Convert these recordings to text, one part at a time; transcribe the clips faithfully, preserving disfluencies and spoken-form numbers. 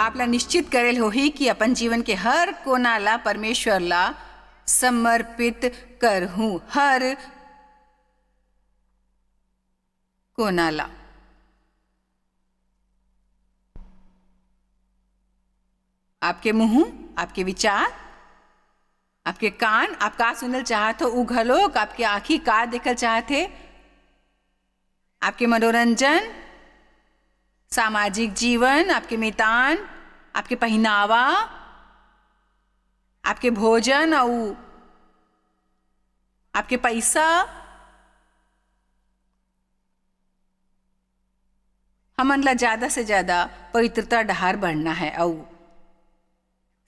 आप ला निश्चित करेल होही कि अपन जीवन के हर कोना ला परमेश्वर ला समर्पित करहूं, हर कोना ला। आपके मुंह, आपके विचार, आपके कान, आप का सुनल चाहत हो, उ घलोक, आपके आँखी का देखल चाहत हे, आपके मनोरंजन, सामाजिक जीवन, आपके मितान, आपके पहिनावा, आपके भोजन अउ आपके पैसा, हमन ला ज्यादा से ज्यादा पवित्रता डहार बढ़ना है। अउ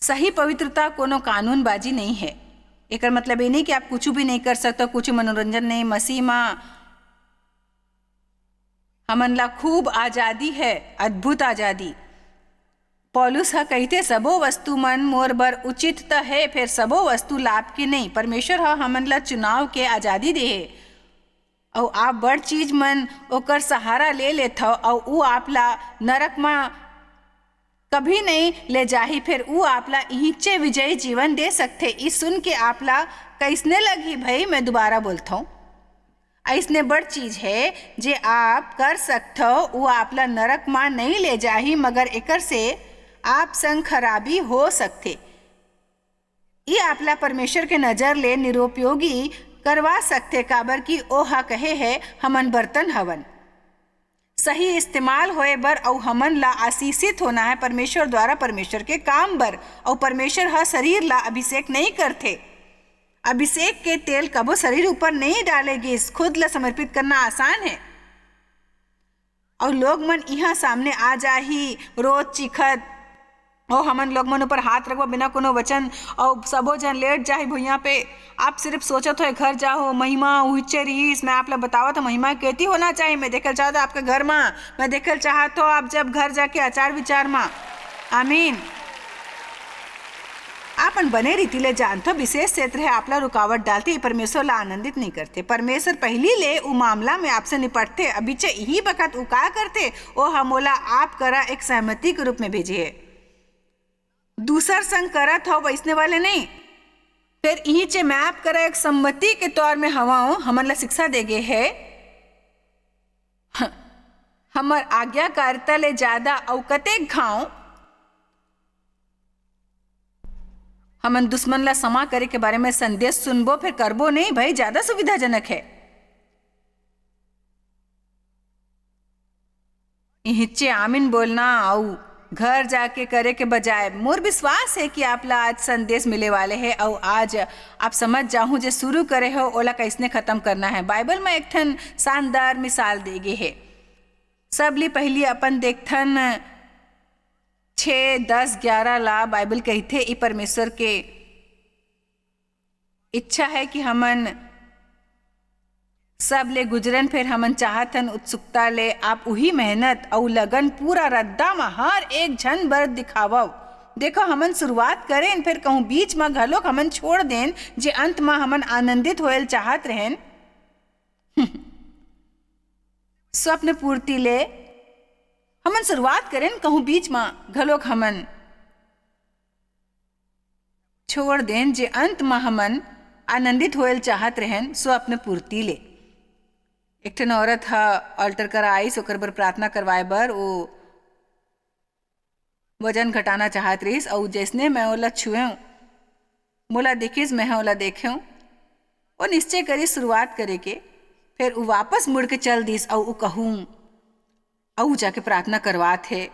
सही पवित्रता कोनो कानूनबाजी नहीं है। एकर मतलब ये नहीं कि आप कुछ भी नहीं कर सकते, कुछ मनोरंजन नहीं। मसीह मा हमन ला खूब आजादी है, अद्भुत आजादी। पौलुस ह कहिथे, "सबो वस्तु मन मोर बर उचित त हे, फेर सबो वस्तु लाभ के नहीं।" परमेश्वर ह हमन ला चुनाव के आजादी दे हे। अउ आप बड़ चीज मन ओकर सहारा ले लेथव, अउ ऊ आप ला नरक म कभी नहीं ले जाही, फेर ऊ आप ला इहिंचे विजयी जीवन दे सकथे। ई सुन के आप ला कइसने लगही भई? मैं दोबारा बोलथौं, अइसने बड़ चीज हे जे आप कर सकथव, ऊ आप ला नरक म नहीं ले जाही, मगर एकर से आप संग खराबी हो सकथे। ई आपला परमेश्वर के नजर ले निरुपयोगी करवा सकथे, काबर कि ओह कहे हे, "हमन बर्तन हवन।" सही इस्तेमाल होए बर अउ हमन ला आशीषित होना है परमेश्वर द्वारा, परमेश्वर के काम बर। अउ परमेश्वर ह शरीर ला अभिषेक नहीं करथे। अभिषेक के तेल कभो शरीर ऊपर नहीं डाले गिस। खुद ला समर्पित करना आसान है। अउ लोग मन इहाँ सामने आ जाही, रोत चिखत, अउ हमन लोग मन ऊपर हाथ रखबो बिना कोनो वचन, अउ सबो झन लेट जाही भुइयां पे। आप सिर्फ सोचत होए घर जाहो, महिमा उहिचे रिहिस। मैं आप ला बतावत हूँ, महिमा केती होना चाहिए। मैं देखल चाहत हूँ आपके घर मा, मैं देखल चाहत हूँ आप जब घर जाके आचार विचार मा। आमीन। आपन बने रीति ले जानथो, विशेष क्षेत्र हे, आपला रुकावट डालथे, परमेश्वर ला आनंदित नहीं करथे। परमेश्वर पहिली ले उ मामला में आपसे निपटथे। अभिचे इही बखत उ का करथे, ओ ह मोला आप करा एक सहमति के रूप में भेजे हे। दूसर संग करत हव वैसने वाले नहीं, फेर इही चे मैं आप करा एक सम्मति के तौर में हवं, हमन ला शिक्षा दे गे हे। ह-, हमर आज्ञाकारिता ले ज्यादा अउ कतेक घाव हमन दुश्मन ला क्षमा करे के बारे में संदेश सुनबो, फेर करबो नहीं, भाई, ज्यादा सुविधाजनक है। इहिचे आमीन बोलना अउ घर जाके करे के बजाय, मोर विश्वास है कि आप ला आज संदेश मिले वाले है अउ आज आप समझ जाहू जे शुरू करे हो, ओला कैसने खत्म करना है। बाइबल में एक ठन शानदार मिसाल दे गे है। सबले पहिली अपन देखथन, छः, दस, ग्यारह ला बाइबल कहिथे, ई परमेश्वर के इच्छा है कि हमन सब ले गुजरन, फेर हमन चाहत हन उत्सुकता ले आप उही मेहनत अउ लगन पूरा रद्दा म हर एक झन बर दिखावव। देखो, हमन शुरुआत करेन, फेर कहूँ बीच म घलोक हमन छोड़ देन, जे अंत म हमन आनंदित होयल चाहत रहेन। स्वप्न पूर्ति ले हमन शुरुआत करेन, कहूँ बीच म घलोक हमन छोड़ देन, जे अंत म हमन आनंदित होयल चाहत रहेन स्वप्न पूर्ति ले। एक ठन औरत ह altar करा आइस, ओकर बर प्रार्थना करवाए बर। ओ वजन घटाना चाहत रहिस, अउ जैसने मैं ओला छुएंव, मोला दिखिस, मैं ह ओला देखेंव। ओ निश्चय करिस शुरुआत करे के, फेर उ वापस मुड़ के चल दिस, अउ उ कहूँ, अउ जाके प्रार्थना करवात हे।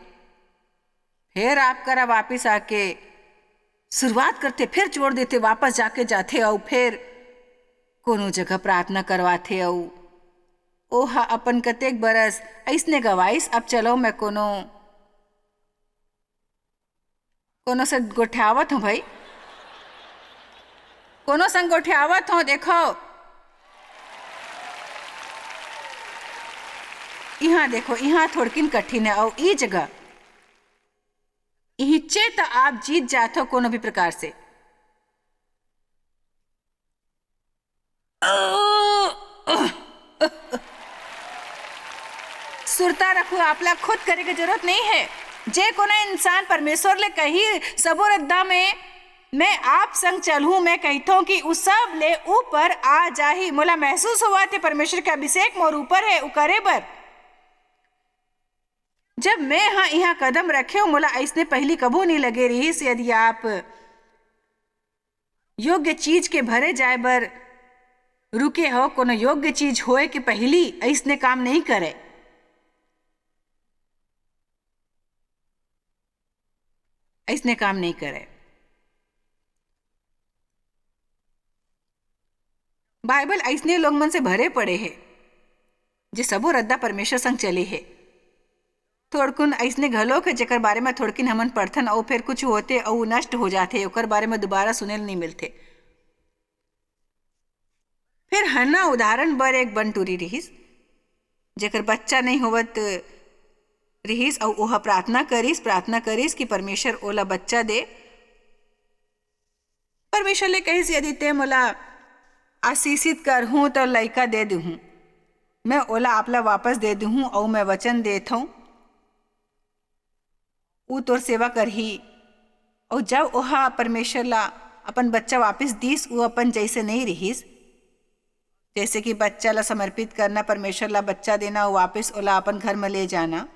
फेर आप करा वापिस आके शुरुआत करथे, फेर छोड़ देथे, वापस जाके जाथे, अउ फेर कोनो जगह प्रार्थना करवाथे, अउ ओह अपन कतेक बरस अइसने गवाइस। अब चलो, मैं कोनो, कोनो से गोठियावत हूँ भाई, कोनो संग गोठियावत हूँ। देखो, इहाँ देखो, इहाँ थोड़किन कठिन है, अउ ई जगह इहिचे त आप जीत जाथव कोनो भी प्रकार से। सुरता रखो, आपला खुद करे के जरूरत नहीं है। जे कोनो इंसान परमेश्वर ले कही, "सबो रद्दा में मैं आप संग चलहूं," मैं कहिथों कि उ सब ले ऊपर आ जाही। मोला महसूस होवत हे परमेश्वर के अभिषेक मोर ऊपर हे, उ करे बर। जब मैं ह इहाँ कदम रखेंव, मोला अइसने पहिली कभू नइ लगे रिहिस। यदि आप योग्य चीज के भरे जाए बर रुके हो, कोनो योग्य चीज होए के पहिली अइसने काम नइ करे। अइसने काम नइ करे। बाइबल अइसने लोग मन से भरे पड़े हे, जे सबो रद्दा परमेश्वर संग चले हे। थोड़कुन अइसने घलोक हे, जेकर बारे म थोड़किन हमन पढ़थन अउ फेर कुछ होथे अउ नष्ट हो जाथे, ओकर बारे म दोबारा सुने ल नइ मिलथे। फेर हन्ना उदाहरण बर एक बनटूरी रिहिस, जेकर बच्चा नइ होवत रिहिस अउ ओह प्रार्थना करिस, प्रार्थना करिस कि परमेश्वर ओला बच्चा दे। परमेश्वर ले कहिस, "यदि ते मोला आशीषित करहूं, त लइका दे दिहूं। मैं ओला आप ला वापस दे दिहूं, अउ मैं वचन देत हूं, ऊ तोर सेवा करही।" अउ जब ओहा परमेश्वर ला अपन बच्चा वापस दीस, ऊ अपन जइसे नइ रिहिस, जइसे कि बच्चा ला समर्पित करना, परमेश्वर ला बच्चा देना, अउ वापस ओला अपन घर म ले जाना।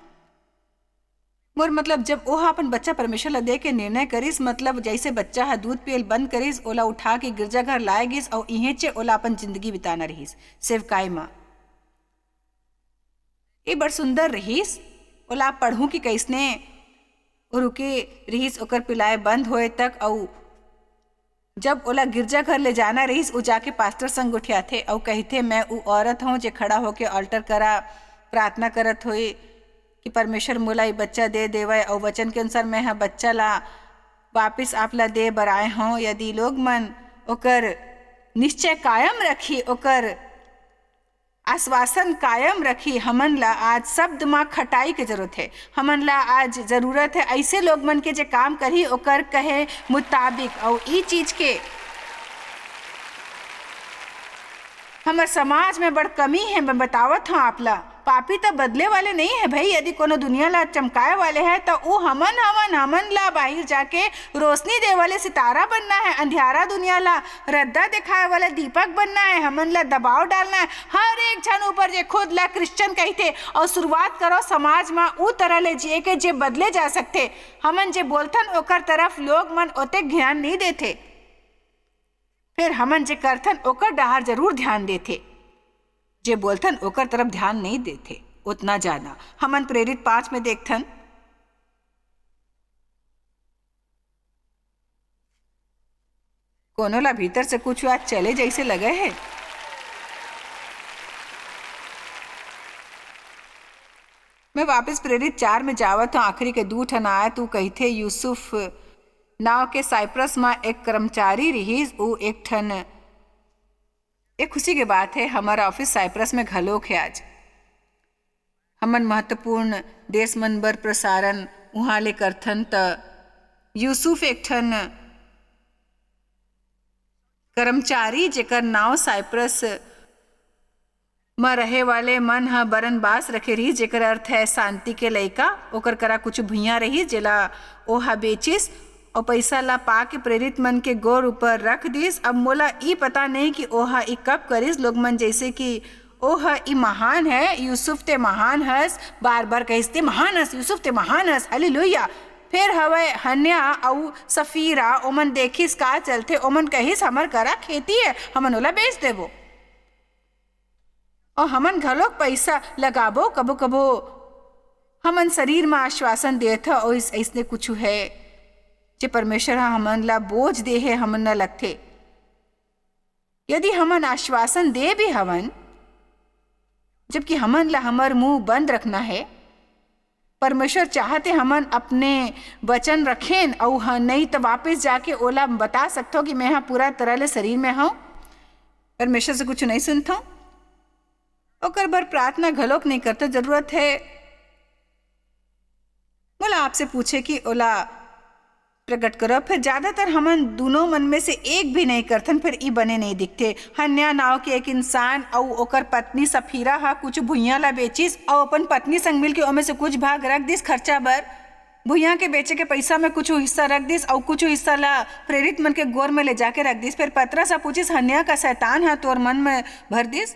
मोर मतलब, जब ओह अपन बच्चा परमेश्वर ला दे के निर्णय करिस, मतलब, जइसे बच्चा ह दूध पियल बंद करिस, ओला उठा के गिरजाघर लाए गिस अउ इहेंचे ओला अपन जिंदगी बिताना रिहिस, सेवकाई म। ये बड़ सुंदर रिहिस। ओला आप पढ़हूं कि कइसने ओ रुके रिहिस, ओकर पिलाए बंद होए तक, अउ जब ओला गिरजाघर ले जाना रहिस, उ जाके पास्टर संग गोठियाथे अउ कहिथे, "मैं उ औरत हूं, जे खड़ा होके altar करा प्रार्थना करत होई कि परमेश्वर मोला ये बच्चा दे देवय, अउ वचन के अनुसार मैं ह बच्चा ला वापिस आप ला दे बर आए हूं।" यदि लोग मन ओकर निश्चय कायम रखी, ओकर आश्वासन कायम रखी। हमन ला आज शब्द म खटाई के जरूरत हे। हमन ला आज जरूरत हे अइसे लोग मन के, जे काम करही ओकर कहे मुताबिक। अउ ई चीज के हमर समाज में बड़ कमी हे। मैं बतावत हूं आप ला, पापी त बदले वाले नइ हे भई। यदि कोनो दुनिया ला चमकाए वाले हे, त उ हमन हवन। हमन ला बाहिर जाके रोशनी दे वाले सितारा बनना हे, अंधियारा दुनिया ला रद्दा दिखाए वाला दीपक बनना हे। हमन ला दबाव डालना हे हर एक झन ऊपर, जे खुद ला क्रिश्चियन कहिथे, अउ शुरुआत करो समाज म उ तरह ले जिए के, जे बदले जा सकथे। हमन जे बोलथन, ओकर तरफ लोग मन ओतेक ध्यान नइ देथे, फेर हमन जे करथन, ओकर डहार जरूर ध्यान देथे। जे बोलथन, ओकर तरफ ध्यान नइ देथे ओतना ज्यादा। हमन प्रेरित पांच में देखथन, कोनो ला भीतर से कुछ आज चले जइसे लगे हे। मैं वापस प्रेरित चार में जावत हूं, आखिरी के दू ठन आयत। उ कहिथे, यूसुफ नाव के साइप्रस म एक कर्मचारी रिहिस, उ एक ठन, एक खुशी के बात हे, हमर ऑफिस साइप्रस में घलोक हे आज। हमन महत्वपूर्ण देश मन बर प्रसारण उहाँ ले करथन, त यूसुफ एक ठन कर्मचारी, जेकर नाव साइप्रस म रहे वाले मन ह बरनबास रखे रिहिस, जेकर अर्थ है शांति के लइका। ओकर करा कुछ भुइयां रहिस, जेला ओहा बेचिस अउ पइसा ला पाके प्रेरित मन के गोर ऊपर रख दिस। अब मोला ई पता नहीं कि ओहा ई कब करिस। लोग मन जइसे कि ओह ई महान है, यूसुफ ते महान हस, बार-बार कहिस, "ते महान हस, यूसुफ ते महान हस, हालेलुया।" फेर हवय हन्या अऊ सफीरा, ओमन देखिस का चलथे, ओमन कहिस, "हमर करा खेती है, हमन ओला बेच देबो।" अऊ हमन घलोक पइसा लगाबो, कभो-कभो हमन शरीर म आश्वासन देत ह, अऊ अइस-, अइसने कुछु है, जे परमेश्वर ह हमन ला बोझ दे हे, हमन ला लगथे। यदि हमन आश्वासन दे भी हवन, जबकि हमन ला हमर मुंह बंद रखना है, परमेश्वर चाहत हे हमन अपने वचन रखेन, अऊ ह-, नहीं त वापस जाके ओला बता सकथो कि मैं ह पूरा तरह ले शरीर में हूं, परमेश्वर से कुछ नहीं सुनथो। ओकर बर प्रार्थना घलोक नहीं करथो। जरूरत है मोला आपसे पूछे कि ओला प्रकट करो। फिर ज्यादातर हमन दूनों मन में से एक भी नहीं करथन, फिर ई बने नहीं दिखते। हन्या नाव के एक इंसान अऊ ओकर पत्नी सफीरा ह कुछ भुइयां ला बेचिस अऊ अपन पत्नी संग मिलके ओमे से कुछ भाग रख दिस खर्चा बर। भुइयां के बेचे के पइसा में कुछु हिस्सा रख दिस अउ कुछु हिस्सा ला प्रेरित मन के गोर में ले जाके रख दिस। फेर पतरस ह पूछिस, "हन्या, का सैतान ह तोर मन में भर दिस?"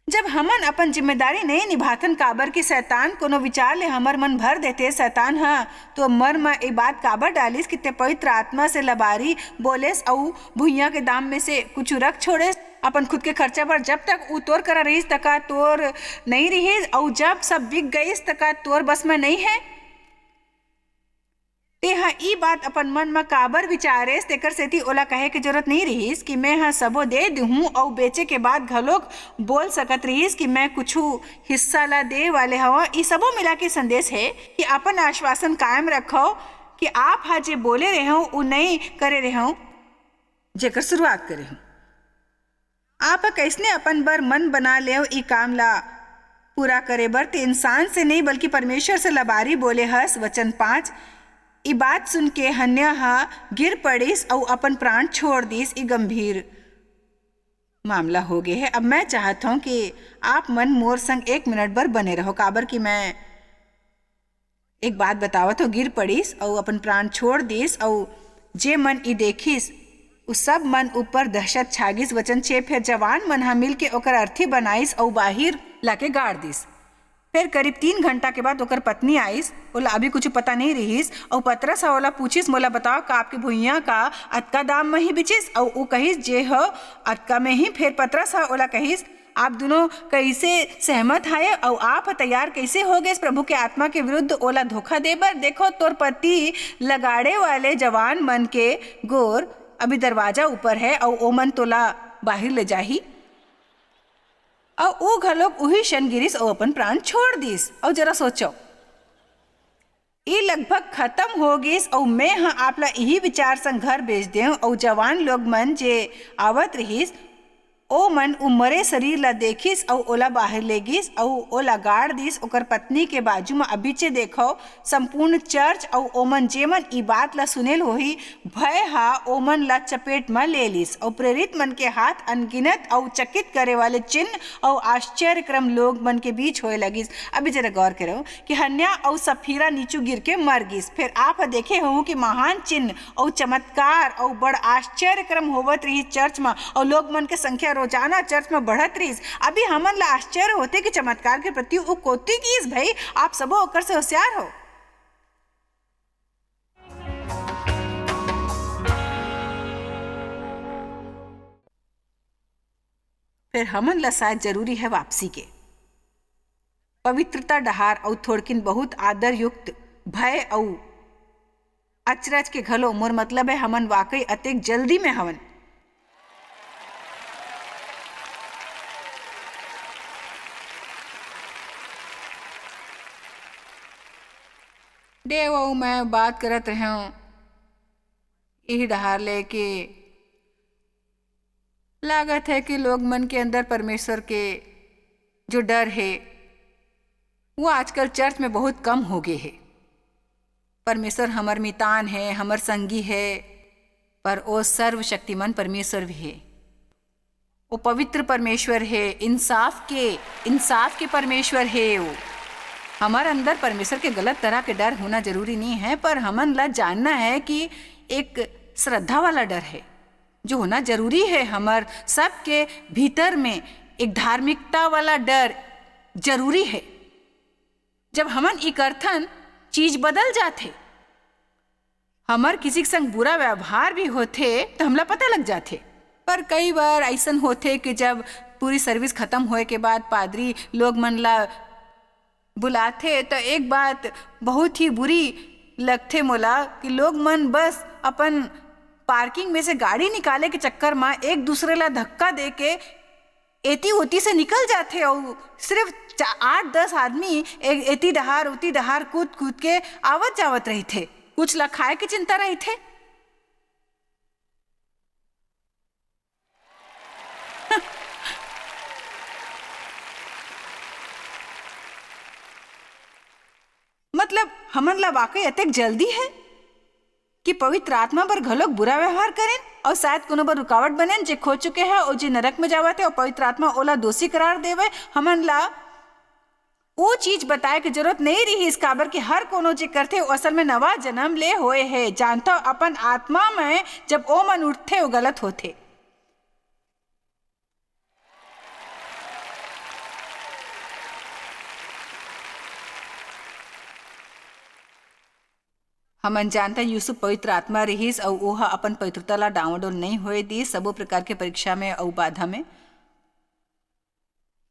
जब हमन अपन जिम्मेदारी नइ निभाथन, काबर कि सैतान कोनो विचार ले हमर मन भर देथे, सैतान ह तो मन म ए बात काबर डालिस कि ते पवित्र आत्मा से लबारी बोलेस अउ भुइयां के दाम में से कुछु रख छोड़ेस अपन खुद के खर्चा बर? जब तक ऊ तोर करा रहिस, तका तोर नइ रिहिस, अउ जब सब बिक गइस, तका तोर बस में नइ हे। तेंह ई बात अपन मन म काबर विचारेस, तेकर सेती ओला कहे के जरूरत नइ रिहिस कि मेंह सबो दे दिहूं अउ बेचे के बाद घलोक बोल सकत रिहिस कि मैं कुछु हिस्सा ला दे वाले हवं। ई सबो मिला के संदेश हे कि अपन आश्वासन कायम रखव कि आप ह जे बोले रेहेव, ऊ नइ करे रेहेव, जेकर शुरुआत करे हव। आप ह कइसने अपन बर मन बना लेव ई काम ला पूरा करे बर? ते इंसान से नइ, बल्कि परमेश्वर से लबारी बोले हस। वचन पाँच। ई बात सुन के हन्या ह गिर पड़िस अउ अपन प्राण छोड़ दिस। ई गंभीर मामला हो गे हे। अब मैं चाहत हव कि आप मन मोर संग एक मिनट बर बने रहो, काबर कि मैं एक बात बतावत हव, गिर पड़िस अउ अपन प्राण छोड़ दिस, अउ जे मन ई देखिस, उ सब मन ऊपर दहशत छा गिस। वचन छे। फेर जवान मन ह मिलके ओकर अर्थी बनाइस अउ बाहिर लाके गाड़ दिस। फेर करीब तीन घंटा के बाद ओकर पत्नी आइस। ओला अभी कुछु पता नइ रिहिस, अउ पतरस ह ओला पूछिस, "मोला बताव, का आपके भुइयां का अतका दाम म ही बिचिस?" अउ ऊ कहिस, "जे ह, अतका में ही।" फेर पतरस ह ओला कहिस, "आप दुनों कइसे सहमत हव, अउ आप ह तैयार कइसे हो गेस प्रभु के आत्मा के विरुद्ध ओला धोखा दे बर? देखो, तोर पति लगाड़े वाले जवान मन के गोर अभी दरवाजा ऊपर हे, अउ ओमन तोला बाहिर ले जाही।" अउ ऊ घलोक उही क्षण गिरिस अउ अपन प्राण छोड़ दिस। अउ जरा सोचो, ई लगभग खतम हो गिस, अउ मेंह आप ला इही विचार संग घर भेज देंव। अउ जवान लोग मन जे आवत रिहिस, ओ मन उ मरे शरीर ला देखिस, अउ ओला बाहिर ले गिस, अउ ओला गाड़ दिस, ओकर पत्नी के बाजू म। अभिचे देखव, संपूर्ण चर्च अउ ओमन जेमन ई बात ला सुनेल होही, भय ह ओमन ला चपेट म ले लिस, अउ प्रेरित मन के हाथ अनगिनत अउ चकित करे वाले चिन्ह अउ आश्चर्यक्रम लोग मन के बीच होए लगिस। अभी जरा गौर करव कि हन्या अउ सफीरा नीचू गिर के मर गिस। फेर आप ह देखे होहू कि महान चिन्ह अउ चमत्कार अउ बड़ आश्चर्यक्रम होवत रिहिस चर्च म, अउ लोग मन के संख्या रोजाना चर्च म बढ़त रिहिस। अभी हमन ला आश्चर्य होथे कि चमत्कार के प्रति उ कोती गिस। भई, आप सबो ओकर से होशियार हो। फेर हमन ला शायद जरूरी हे वापसी के। पवित्रता डहार अउ थोड़किन बहुत आदर युक्त भय अउ अचरज के घलो। मोर मतलब हे, हमन वाकई अतेक जल्दी में हवन। देव अउ मैं बात करत रहेंव इही डहार ले कि लागत हे कि लोग मन के अंदर परमेश्वर के जो डर हे, वो आजकल चर्च में बहुत कम हो गे हे। परमेश्वर हमर मितान हे, हमर संगी हे, पर ओ सर्वशक्तिमान परमेश्वर भी हे। ओ पवित्र परमेश्वर हे, इंसाफ के, इंसाफ के परमेश्वर हे ओ। हमर अंदर परमेश्वर के गलत तरह के डर होना जरूरी नइ हे, पर हमन ला जानना हे कि एक श्रद्धा वाला डर हे, जो होना जरूरी हे। हमर सबके भीतर में एक धार्मिकता वाला डर जरूरी हे। जब हमन ई करथन, चीज बदल जाथे। हमर किसी के संग बुरा व्यवहार भी होथे, त हमला पता लग जाथे। पर कई बार अइसन होथे कि जब पूरी सर्विस खत्म होए के बाद पादरी लोग मन ला बुलाथे, त एक बात बहुत ही बुरी लगथे मोला कि लोग मन बस अपन पार्किंग में से गाड़ी निकाले के चक्कर म एक दूसरे ला धक्का दे के एती ओती से निकल जाथे अउ सिर्फ चा-, आठ दस आदमी ए-, एती डहार ओती डहार कूद कूद के आवत जावत रहिथे। कुछ ला खाए के चिंता रहिथे। मतलब, हमन ला वाकई अतेक जल्दी हे कि पवित्र आत्मा बर घलोक बुरा व्यवहार करेन अउ शायद कोनो बर रुकावट बनेन, जे खो चुके हे अउ जे नरक में जावत हे, अउ पवित्र आत्मा ओला दोषी करार देवे। हमन ला वो चीज बताए के जरूरत नहीं रहिस, काबर कि हर कोनो जे करथे, वो असल में नवा जन्म ले होए हे। जानथव, अपन आत्मा में जब ओ मन उठथे, वो गलत होथे। हमन जानथन, यूसुफ पवित्र आत्मा रिहिस, अऊ ओह अपन पवित्रता ला डांवाडोल नइं होए दीस। सबो प्रकार के परीक्षा में अऊ बाधा में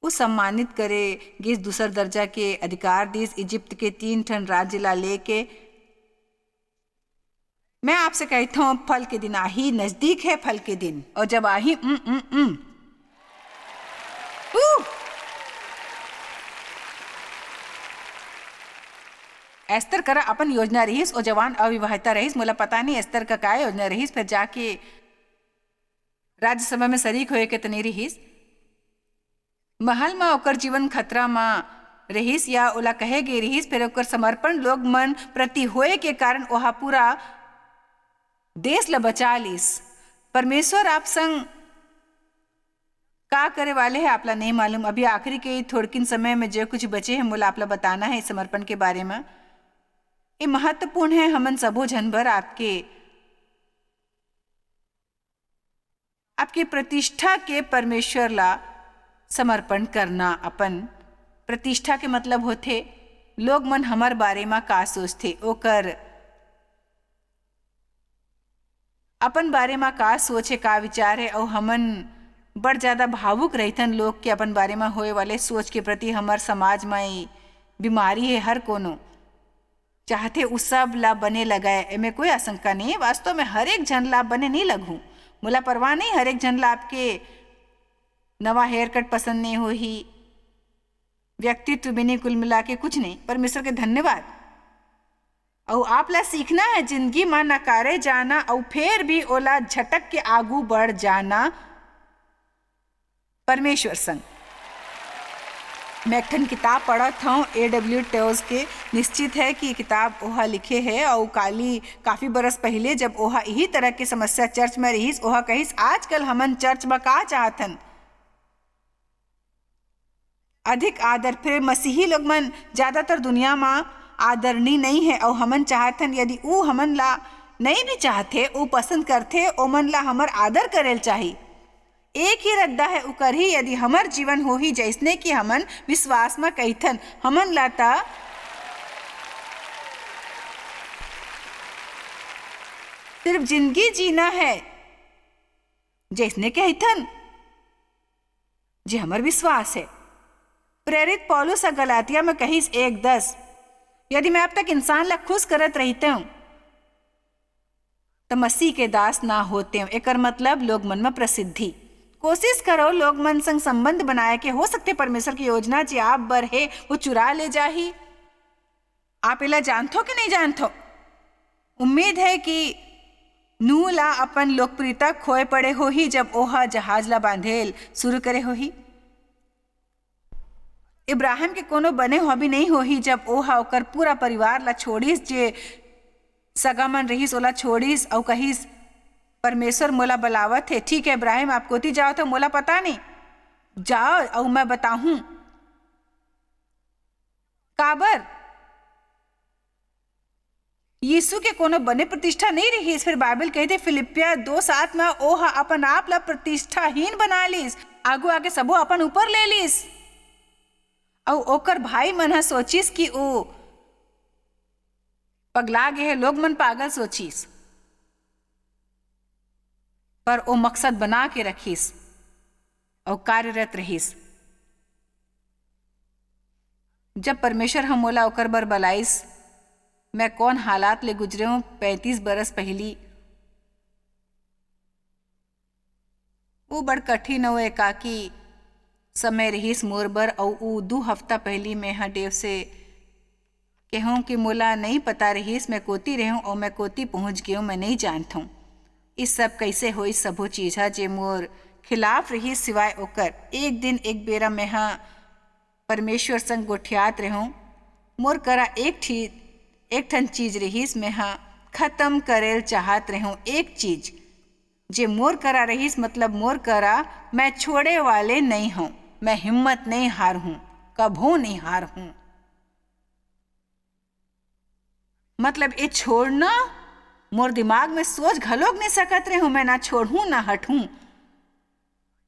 ऊ सम्मानित करे गीस, दूसर दर्जा के अधिकार दीस, इजिप्त के तीन ठन राज्य ला लेके। मैं आपसे कहत हूँ, फल के दिन आही, नजदीक है फल के दिन। और जब आही, उम, उम, उम। ऊ! एस्तर करा अपन योजना रहिस, ओ जवान अविवाहिता रहिस, मोला पता नहीं एस्तर का काय योजना रहिस। फिर जाके राज्यसभा में शरीक होए के तनी रहिस। महल म ओकर जीवन खतरा म रहिस या ओला कहे गे रहिस, फिर ओकर समर्पण लोग मन प्रति होए के कारण ओहा पूरा देश ल बचा लीस। परमेश्वर आप संग का करे वाले हे, आपला नहीं मालूम। अभी आखिरी के थोड़किन समय में जो कुछ बचे हे, मोला आपला बताना हे समर्पण के बारे में। ये महत्वपूर्ण है हमन सबो झन बर। आपके, आपके प्रतिष्ठा के परमेश्वर ला समर्पण करना। अपन प्रतिष्ठा के मतलब होथे, लोग मन हमर बारे मा का सोचथे, ओकर अपन बारे मा का सोच हे, का विचार हे, अउ हमन बड़ ज्यादा भावुक रहिथन लोग के अपन बारे मा होए वाले सोच के प्रति। हमर समाज मा ई बीमारी हे, हर कोनो चाहथे उ सब ला बने लगय। एमे कोई आशंका नहीं हे। वास्तव में हर एक झन ला बने नहीं लगहूँ। मोला परवाह नहीं, हर एक झन ला आपके नवा हेयर कट पसंद नहीं होही, व्यक्तित्व भी नहीं, कुल मिला के कुछ नहीं। परमेश्वर के धन्यवाद। अउ आप ला सीखना है जिंदगी मा नकारे जाना अउ फेर भी ओला झटक के आगू बढ़ जाना। परमेश्वर संग। मैं एक ठन किताब पढ़त हौं, ए डब्ल्यू टोज के। निश्चित है कि ये किताब ओहा लिखे है, अउ काली काफी बरस पहिले, जब ओहा इही तरह के समस्या चर्च में रहिस, ओहा कहिस, "आजकल हमन चर्च में का चाहथन? अधिक आदर।" फिर मसीही लोग मन ज्यादातर दुनिया में आदरणीय नहीं है, अउ हमन चाहथन, यदि ऊ हमन ला नहीं भी चाहथे, ऊ पसंद करथे, ओमन ला हमर आदर करेल चाही। एक ही रद्दा है उकर ही, यदि हमर जीवन होही जैसने कि हमन विश्वास म कहिथन, हमन ला त सिर्फ जिंदगी जीना है जैसने कहिथन, जे हमर विश्वास है। प्रेरित पौलुस ह गलातिया में कहिस एक दस, "यदि मैं अब तक इंसान ला खुश करत रहितेंव, त मसीह के दास ना होतेंव।" एकर मतलब लोग मन में प्रसिद्धि। कोशिश करो लोग मन संग संबंध बनाए के। हो सकथे परमेश्वर की योजना जे आप बर हे, वो चुरा ले जाही। आप एला जानथो कि नहीं जानथो? उम्मीद है कि नूह ला अपन लोकप्रियता खोए पड़े होही, जब ओहा जहाज ला बांधेल शुरू करे होही। इब्राहिम के कोनो बने हॉबी नहीं होही, जब ओहा ओकर पूरा परिवार ला छोड़िस, जे सगा मन रहिस, ओला छोड़िस अउ कहिस, "परमेश्वर मोला बलावत हे।" ठीक है इब्राहिम, आप कोती जाओ तो मोला पता नहीं, जाओ अउ मैं बताहूं। काबर? यीशु के कोनो बने प्रतिष्ठा नहीं रहिस। फिर बाइबल कहथे फिलिपिया दो सात में, "ओह अपन आप ला प्रतिष्ठाहीन बना लीस, आगू आगे सबो अपन ऊपर ले लीस।" अउ ओकर भाई मन ह सोचिस कि ओ पगला गे हे, लोग मन पागल सोचिस, पर ओ मकसद बना के रखिस अउ कार्यरत रहिस। जब परमेश्वर ह मोला ओकर बर बलाइस, मैं कौन हालात ले गुजरे हूँ पैंतीस बरस पहिली, वो बड़ कठिन अउ एकाकी समय रहिस मोर बर। अउ ऊ दू हफ्ता पहिली मैं ह डेव से कहूँ कि मोला नई पता रहिस, मैं कोती रहूँ अउ मैं कोती पहुँच गेहूँ, मैं नई जानत हूँ। इस सब कैसे होइस? सबो चीज ह जे मोर खिलाफ रहिस, सिवाय ओकर एक दिन एक बेरा मैं ह परमेश्वर संग गोठियात रहूं। मोर करा एक ठी-, एक ठन चीज रहिस, मैं ह खत्म करेल चाहत रहूं। एक चीज जे मोर करा रहिस, मतलब मोर करा, मैं छोड़े वाले नई हूं, मैं हिम्मत नई हार हूं, कभू नई हार हूं। मतलब, ये छोड़ना, मोर दिमाग में सोच घलोक नहीं सकत रहे हूँ, मैं ना छोड़हूँ, ना हटहूँ।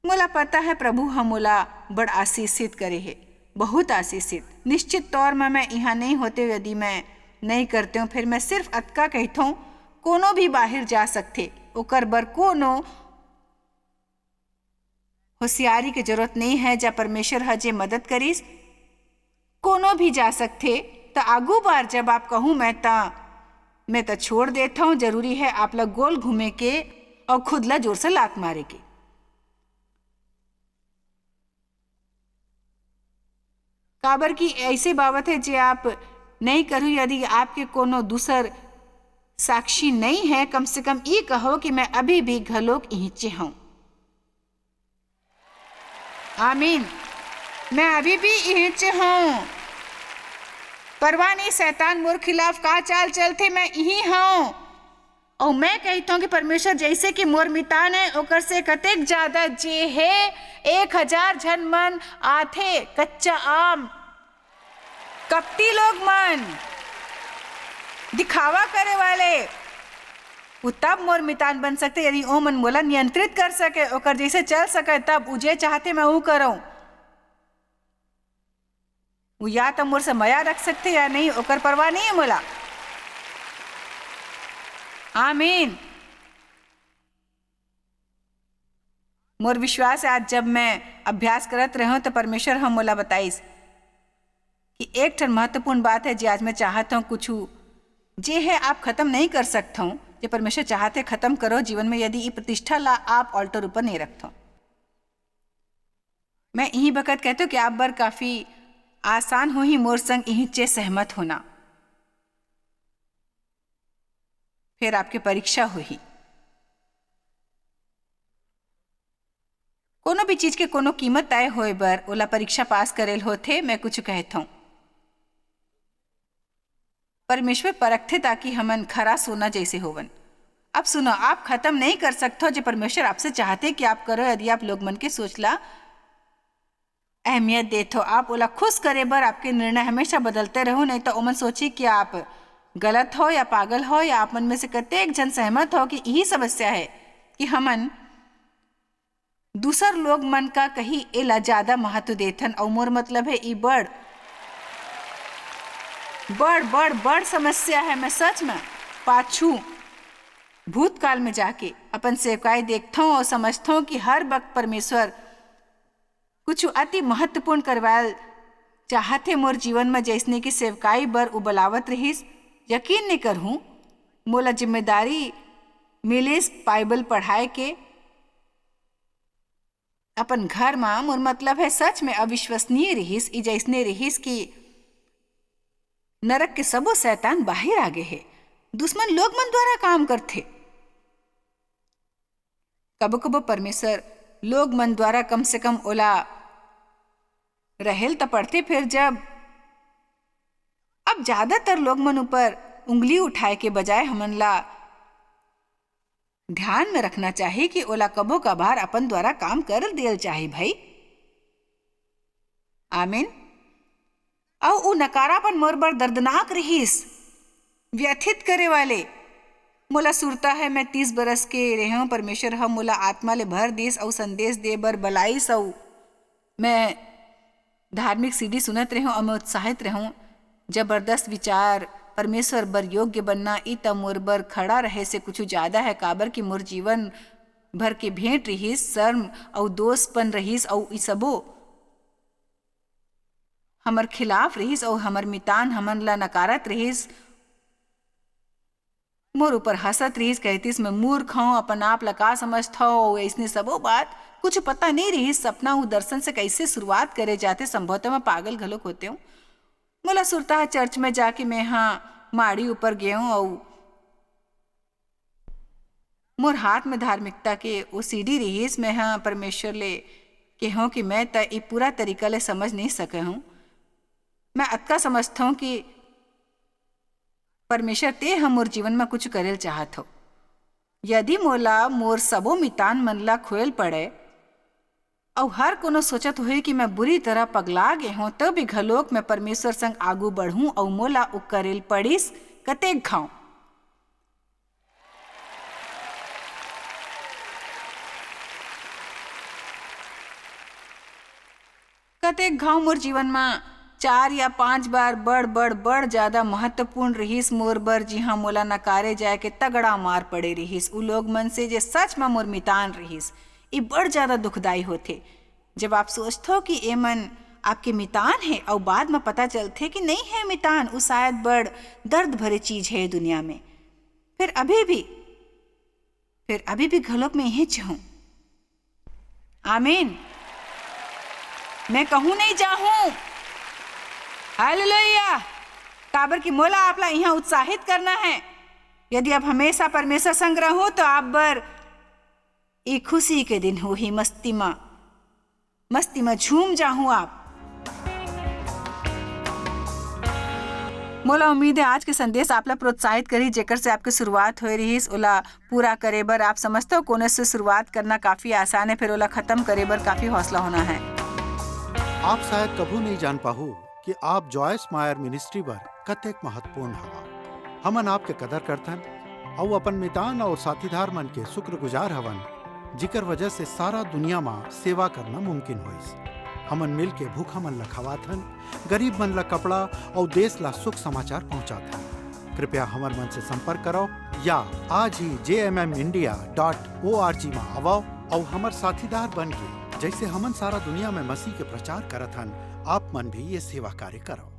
मोला पता है, प्रभु ह मोला बड़ आशीषित करे हे, बहुत आशीषित। निश्चित तौर म मैं इहाँ नहीं होते, यदि मैं नहीं करते हूँ, फिर मैं सिर्फ अतका कहथों, कोनो भी बाहिर जा सकथे, ओकर बर कोनो होशियारी के जरूरत नहीं है। जब परमेश्वर ह जे मदद करिस, कोनो भी जा सकथे। त आगू बार जब आप कहूँ, मैं त, मैं त छोड़ देथों, जरूरी है आप ला गोल घूमे के और खुद ला जोर से लात मारे के। काबर कि ऐसे बावत है जे आप नहीं करू, यदि आपके कोनो दूसर साक्षी नहीं है, कम से कम ई कहो कि मैं अभी भी घलोक इहिचे हूँ। आमीन। मैं अभी भी इहिचे हूँ। परवाह नहीं शैतान मोर खिलाफ का चाल चलथे, मैं इही हूँ। अउ मैं कहिथों कि परमेश्वर जैसे कि मोर मितान है, ओकर से कतेक ज्यादा जे हे, एक हजार झन मन आथे, कच्चा आम, कपटी लोग मन, दिखावा करे वाले, वो तब मोर मितान बन सकथे, यदि ओ मन मोला नियंत्रित कर सके, ओकर जैसे चल सके, तब उ जे चाहथे मैं ऊ करौं। वो या तो मोर से मया रख सकथे या नहीं, ओकर परवाह नहीं है मोला। आमीन। मोर विश्वास है, आज जब मैं अभ्यास करत रहे हूँ, तो परमेश्वर ह मोला बताइस कि एक ठन महत्वपूर्ण बात है, जे आज मैं चाहत हूँ कुछ जे है आप खत्म नहीं कर सकत हूँ। जे परमेश्वर चाहत है खत्म करो जीवन में, यदि ई प्रतिष्ठा ला आप altar ऊपर नहीं रखत हूँ। मैं इही बखत कहत हूँ कि आप बर काफी आसान होही मोर संग इही चे सहमत होना। फिर आपके परीक्षा होही। कोनो भी चीज के कोनो कीमत तय होए बर ओला परीक्षा पास करेल होथे। मैं कुछ कहत हूँ, परमेश्वर परखथे ताकि हमन खरा सोना जैसे होवन। अब सुनो, आप खत्म नहीं कर सकथो जे परमेश्वर आपसे चाहथे कि आप करो। यदि आप लोग मन के सोच ला अहमियत देथो, आप ओला खुश करे बर आपके निर्णय हमेशा बदलते रहो, नहीं तो ओमन सोची कि आप गलत हो या पागल हो, या आप मन में से कतेक झन सहमत हो कि यही समस्या है कि हमन दूसर लोग मन का कही एला ज्यादा महत्व देथन। अउ मोर मतलब है, ई बड़, बड़, बड़, बड़ समस्या है। मैं सच में पाछू भूतकाल में जाके अपन सेवकाई देखथों और समझथों कि हर वक्त परमेश्वर कुछ अति महत्वपूर्ण करवायल चाहत हे मोर जीवन में, जैसने कि सेवकाई बर उ बलावत रहिस। यकीन नहीं करहूँ, मोला जिम्मेदारी मिलिस बाइबल पढ़ाए के। अपन घर मा, मोर मतलब है, सच में अविश्वसनीय रिहिस, ई जैसने रिहिस कि नरक के सबो शैतान बाहिर आ गे हे। दुश्मन लोग मन द्वारा काम करथे। कबो-कबो परमेश्वर लोग मन द्वारा कम से कम ओला रहेल त पड़थे, फिर जब अब ज्यादातर लोग मन ऊपर उंगली उठाए के बजाय हमन ला ध्यान में रखना चाही कि ओला कभो कभार अपन द्वारा काम कर देल चाही भाई। आमीन। अउ उ नकारापन मोर बर दर्दनाक रिहिस, व्यथित करे वाले। मोला सुरता है, मैं तीस बरस के रेहेंव, परमेश्वर ह मोला आत्मा ले भर दिस अउ संदेश दे बर बलाइस, अउ मैं धार्मिक सीडी सुनत रेहेंव अउ मैं उत्साहित रेहेंव। जबरदस्त विचार, परमेश्वर बर योग्य बनना, ई त मोर बर खड़ा रहे से कुछु ज्यादा है, काबर कि मोर जीवन भर के भेंट रिहिस, शर्म अउ दोषपन रिहिस, अउ ई सबो हमर खिलाफ रिहिस, अउ हमर मितान हमन ला नकारत रिहिस, मोर ऊपर हंसत रिहिस, कहतिस, "मैं मूर्ख हंव, अपन आप ला का समझथव?" अउ अइसने सबो बात। कुछ पता नहीं रिहिस, सपना अउ दर्शन से कैसे शुरुआत करे जाथे, संभवतः मैं पागल घलोक होते हूँ। मोला सुरता ह चर्च में जाके मैं हा माड़ी ऊपर गेंव अउ मोर हाथ में धार्मिकता के वो सीडी रिहिस। मैं हा परमेश्वर ले केहों कि मैं त ई पूरा तरीका ले समझ नहीं सके हूँ। मैं अतका समझथव कि परमेश्वर ते ह मोर जीवन में कुछ करेल चाहत हो। यदि मोला मोर सबो मितान मन ला खोएल पड़े, अउ हर कोनो सोचत होही कि मैं बुरी तरह पगला गे हों, तब भी घलोक मैं परमेश्वर संग आगू बढ़ूं अउ मोला उ करेल पड़िस, कतेक घांव? कतेक घांव मोर जीवन म चार या पांच बार बड़, बड़, बड़ ज्यादा महत्वपूर्ण रिहिस मोर बर, जिहां मोला नकारे जाए के तगड़ा मार पड़े रिहिस। उ लोग मन से जे सच म मोर मितान रिहिस, ई बड़ ज्यादा दुखदाई होथे। जब आप सोचथो कि ए मन आपके मितान हे, अउ बाद म पता चलथे कि नइ हे मितान, उ शायद बड़ दर्द भरे चीज हे दुनिया में। फिर अभी भी, फिर अभी भी घलोक मैं इहें चाहूं। आमीन। मैं कहूं नहीं जाहूं। हालेलुया। काबर कि मोला आप ला इहां उत्साहित करना है। यदि आप हमेशा परमेश्वर संग रहो, तो आप बर ई खुशी के दिन होही, मस्ती मा, मस्ती मा झूम जाहूं आप। मोला उम्मीद है आज के संदेश आप ला प्रोत्साहित करी, जेकर से आपके शुरुआत होए रहिस, ओला पूरा करे बर। आप समझते हो, कोनो से शुरुआत करना काफी आसान है, फिर ओला खत्म करे बर काफी हौसला होना है। आप शायद कभू नहीं जान पाहू कि आप जॉयस मायर मिनिस्ट्री बर कतेक महत्वपूर्ण हवा। हमन आपके कदर करथन अउ अपन मितान अउ साथीदार मन के शुक्रगुजार हवन, जिकर वजह से सारा दुनिया मा सेवा करना मुमकिन होइस। हमन मिल के भूखा मन ला खवाथन, गरीब मन ला कपड़ा अउ देश ला शुभ समाचार पहुंचाथन। कृपया हमर मन से संपर्क करव या आज ही J M M India dot O R G मा आवव अउ हमर साथीदार बन के, जैसे हमन सारा दुनिया में मसीह के प्रचार करत हन, आप मन भी ये सेवा कार्य करव।